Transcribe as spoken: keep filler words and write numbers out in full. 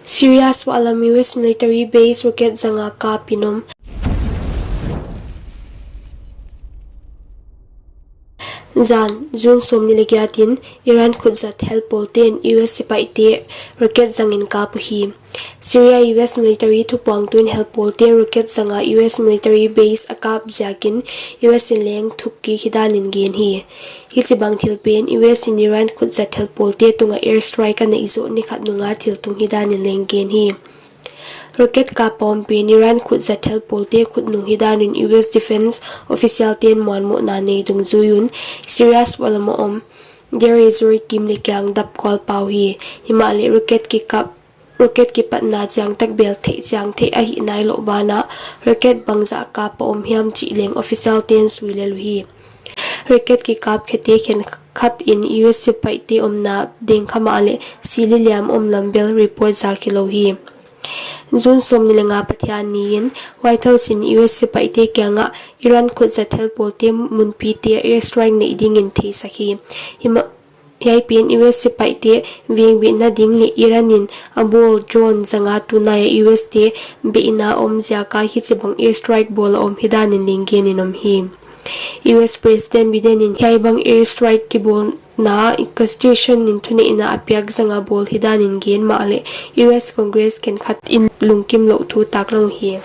Syria suahlam U S military base rocket zanga kap in om. Zan, June sawmnih leh giat in Iran khutzat helpawlte'n U S sipaihte rocket zangin kap uhi. Syria U S military thupuangtu'n helpawlte'n rocket zanga U S military base a kap ziakin U S in leng thukkik hidan in gen hi. Hichibang thil pen U S in Iran khutzat helpawlte tunga airstrike a neih zoh ni khat nunga thil tung hidan in leng gen hi. Rocket kap a om pen Iran khutzat helpawlte khut nung hidan in U S defense officialte'n muanmohna nei dungzui un Syria suahlam a om Deir ez-Zor kim leh kiang dap kual pau hi. Himahleh rocket kikap, rocket kipatna chiang tak bel theih chiang theih ahih nailouh banah rocket bangzah kap a om hiam chih leng officialte'n sui lel uhi. Rocket kikap khete khenkhat in U S sipaihte omna ding kha mahleh si leh liam om lam bel report zakhihlou hi. June sawmnih leh nga Pathianni in White House in U S sipaihte kiangah Iran khutzat helpawlte munpite airstrike neih dingin theisak hi. Hiai pen U S sipaihte vengbitna ding leh Iran in a bawl drone zanga tunai a U S te beihna om ziaka hichibang airstrike bawl a om hidan in leng gen in om hi. U S President Biden in hiaibang airstrike kibawlna Constitution in thuneihna a piak zanga bawl hidan in gen mahleh U S Congress khenkhat in lungkimlouh thu taklang uhi.